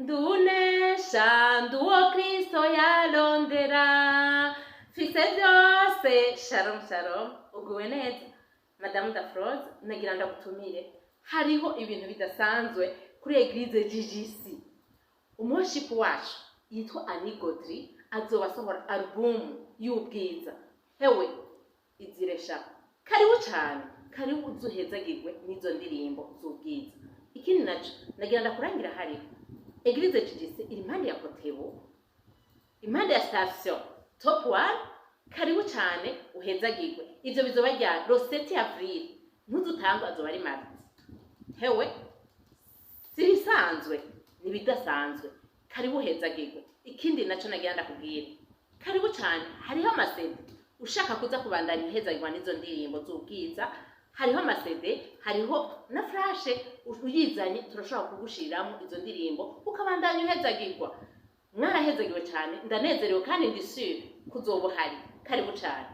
Ndunesha, nduwo Kristo yarondera, mfise byose. Shalom shalom, uguwe neza. Madamu Dafroze, nagira ndagutumire, hariho ibintu bidasanzwe kuri Église GGC. Umu-worship wacu yitwa Ani Godri azoba asohora alubumu y'ubwiza. Hewe, iziresha, karibu cyane, karibu uzuhezagirwe n'izo ndirimbo z'ubwiza. Ikindi naco nagira ndakurangira, hariho Église GGC, iri impande ya Kotebu, impande ya station Top One. Karibu cyane, uhezagirwe. Ivyo bizoba rya le 7 avril, ntuzutangwe, azoba ari mardi. Hewe, si ibisanzwe, ni ibidasanzwe. Karibu uhezagirwe. Ikindi naco nagira ndakubwira, karibu cyane, hariho ama CD. Ushaka kuza kubandanya uhezagirwa n'izo ndirimbo z'ubwiza, hariho ama CD, hariho na flash. Uyizanye turashobora kugushiriramo izo ndirimbo, ukabandanya uhezagirwa. Mwarahezagiwe cyane, ndanezerewe kandi ndi sûre kuzoba uhari. Karibu cyane.